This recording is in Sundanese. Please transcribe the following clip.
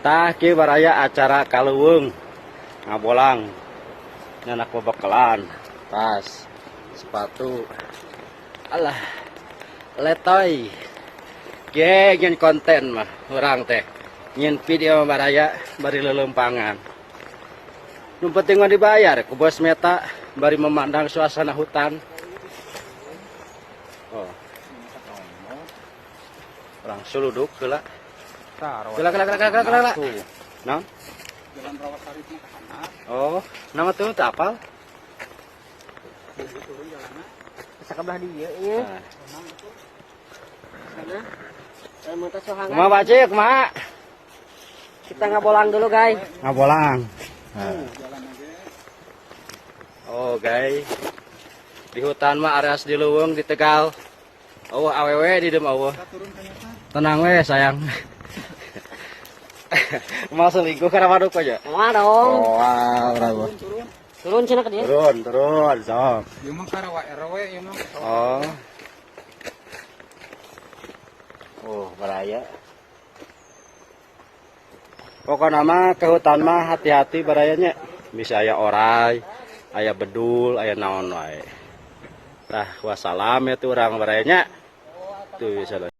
Tah, kieu baraya acara ka leuweung ngabolang. Nyanak bebekelan, tas, sepatu. Alah. Letoy. Ge nyieun konten mah urang teh. Nyieun video baraya bari leuleumpangan. Nu penting mah dibayar ku bos Meta bari memandang suasana hutan. Oh. Urang suluduk heula. Heula, heula, heula, heula, heula. Naon? Jalan Rawasari mah ka handap. Oh, nama tuh teu apal? Turun jalanna. Sakebelah dieu ieu. Nah. Sana. Mun teh sohangan. Kumaha, Pak Cik, kumaha? Kita ngabolang dulu, guys. Ngabolang. Nah. Jalan aja. Oh, guys. Di hutan mah areas di leuweung di Tegal. Oh, awewe di dem euweuh. Kita turun ternyata. Tenang we, sayang. Mau selingkuh karena waduk aja. Wah dong. Oh, wow, bravo. Turun, turun. Turun cenah ke dia. Turun, turun, sok. Ieu mah Karawa RW ieu mah. Oh. Oh, baraya. Pokoknya mah ke hutan mah hati-hati barayanya. Bisa aya oray, aya bedul, aya naon wae. Tah, wassalam ya tuh urang barayanya. Tuh bisa.